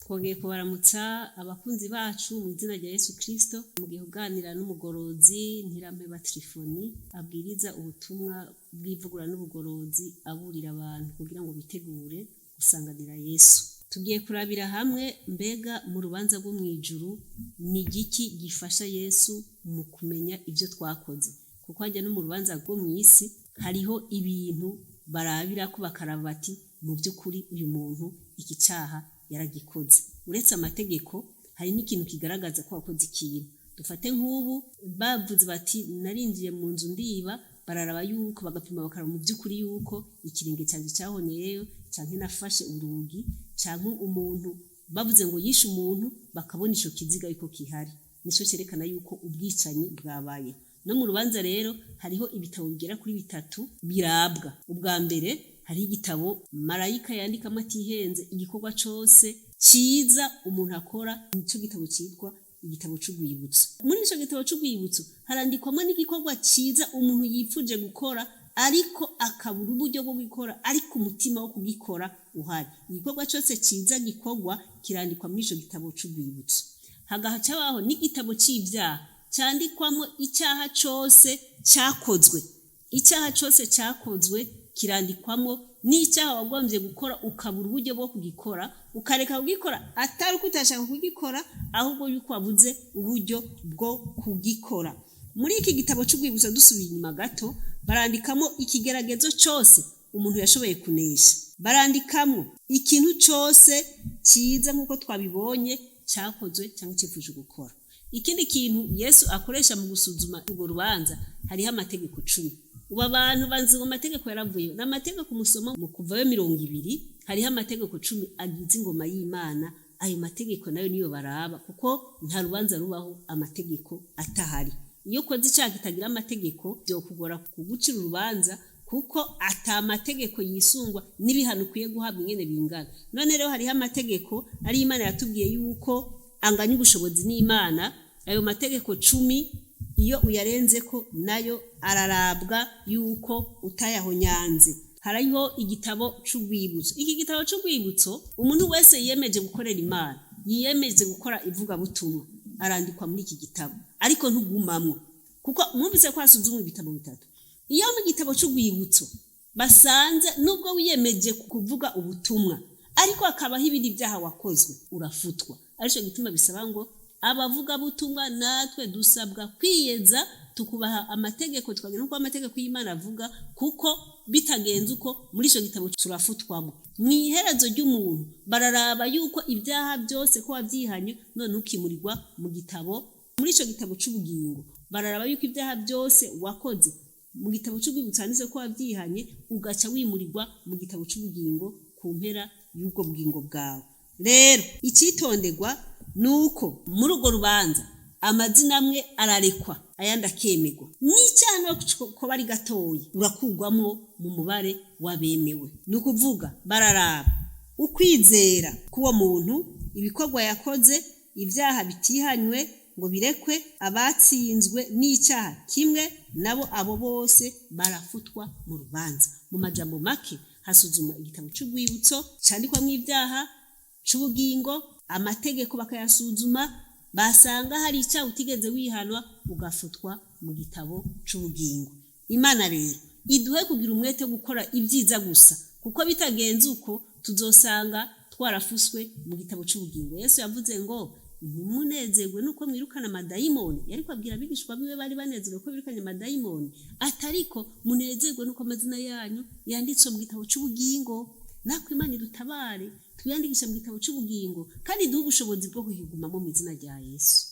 Twongeye kubaramutsa abakunzi bacu mu izina rya Yesu Kristo. Mugihe uganira n'umugorozi Ntirampeba Trifoni abwiriza ubutumwa bw'ivugurura n'ubugorozi, aburira abantu kugira ngo bitegure gusanganira Yesu. Tugiye kurabira hamwe, mbega mu rubanza rwo mw'ijuru ni igiki gifasha Yesu mu kumenya ivyo twakoze? Kuko harya no mu rubanza rwo mw'isi hariho ibintu barabirako, bakaraba bati: "Mu vy'ukuri uyu muntu iki caha yaragikoze." Uretse amategeko, hari n'ikintu kigaragaza ko wakoze ikintu. Dufate nk'ubu bavuze bati: "Narinjiye mu nzu ndiba." Bararaba yuko bagapima, bakaraba mu vy'ukuri yuko ikirenge canje cahonyeyeyo, canke nafashe urugi, canke umuntu bavuze ngo yishe umuntu, bakabona ico kiziga yuko kihari, nico cerekana yuko ubwicanyi bwabaye. No mu rubanza rero hariho ibitabo bigera kuri bitatu birabwa. Ubwa mbere, hariho igitabo marayika yandikamwo atihenze igikorwa cose ciza umuntu akora, nico gitabo citwa igitabo c'urwibutso. Muri ico gitabo c'urwibutso harandikwamwo n'igikorwa ciza umuntu yipfuje gukora ariko akabura uburyo bwo gukora, ariko umutima wo kugikora uhari. Igikorwa cose ciza gikorwa kirandikwa muri ico gitabo c'urwibutso. Hagaca habaho n'igitabo c'ivyaha candikwamwo icaha cose cakozwe. Icaha cose cakozwe kirandikwamwo, n'icaha wagomvye gukora ukabura uburyo bwo kugikora, ukareka kugikora, atari uko utashaka kugikora, ahubwo yuko wabuze uburyo bwo kugikora. Muri iki gitabo c'urwibutso, dusubiye inyuma gato, barandikamo ikigeragezo cose umuntu yashoboye kunesha, barandikamwo ikintu cose ciza, nk'uko twabibonye, cakozwe cyangwa cifuje gukora. Ikindi kintu Yesu akoresha mu gusuzuma urwo rubanza, hariho amategeko 10. Ubu abantu banzi ngo amategeko yaravuyeho. Ni amategeko musoma mu Kuvayo 20. Hariho amategeko 10 agize ingoma y'Imana. Ayo mategeko nayo niyo baraba, kuko nta rubanza rubaho amategeko atahari. Iyo ukoze icyaha kitagira amategeko, byokugora kugucira urubanza, kuko ata mategeko yisungwa n'ibihano ukwiye guhabwa ingene bingana. None rero hariho amategeko ari Imana yatubwiye yuko anganya ubushobozi n'Imana. Ayo mategeko 10, iyo uyarenzeko, nayo ararabwa yuko utayahonyanze. Hariho igitabo c'urwibutso. Iki gitabo c'urwibutso, umuntu wese yiyemeje gukorera Imana, yiyemeje gukora ivugabutumwa, arandikwa muri iki gitabo, ariko ntugumamwo, kuko mwumvise ko hasuzumwa ibitabo bitatu. Iyo mu gitabo c'urwibutso basanze nubwo wiyemeje kuvuga ubutumwa, ariko hakabaho ibindi byaha wakozwe, urafutwa. Aricyo gituma bisaba ngo abavugabutumwa natwe dusabwa kwiyeza, tukubaha amategeko, tukagira uko amategeko y'Imana avuga, kuko bitagenze uko, muri icyo gitabo turafutwamo. Mu iherezo ry'umuntu bararaba yuko ibyaha byose ko wabyihanye, none ukimurirwa mu gitabo, muri icyo gitabo cy'ubugingo. Bararaba yuko ibyaha byose wakoze mu gitabo cy'urwibutso handitse ko wabyihanye, ugaca wimurirwa mu gitabo cy'ubugingo ku mpera y'ubwo bugingo bwawe. Rero icyitonderwa ni uko muri urwo rubanza amazina amwe ararekwa, ayandi akemerwa. N'icyaha ko bari gatoya, urakugwamo mu mubare w'abemewe. Ni ukuvuga bararaba ukwizera k'uwo muntu, ibikorwa yakoze, ibyaha bitihanywe ngo birekwe. Abatsinzwe n'icyaha kimwe nabo, abo bose barafutwa mu rubanza. Mu majambo make, hasuzumwa igitabo cy'urwibutso cyandikwamo ibyaha, c'ubugingo, amategeko bakayasuzuma. Basanga hari icyaha utigeze wihanwa, ugafutwa mu gitabo c'ubugingo. Imana rero iduhe kugira umwete wo gukora ibyiza gusa, kuko bitagenze uko tuzosanga twarafuswe mu gitabo c'ubugingo. Yesu yavuze ngo: "Ntimunezerwe nuko mwirukana amadayimoni." Yariko abwira abigishwa biwe bari banezerewe ko birukanye amadayimoni, atariko munezerwe nuko amazina yanyu yanditswe mu gitabo c'ubugingo. Natwe Imana idutabare, twiyandikishe mu gitabo c'ubugingo, kandi duhe ubushobozi bwo kuhigumamo mu izina rya Yesu.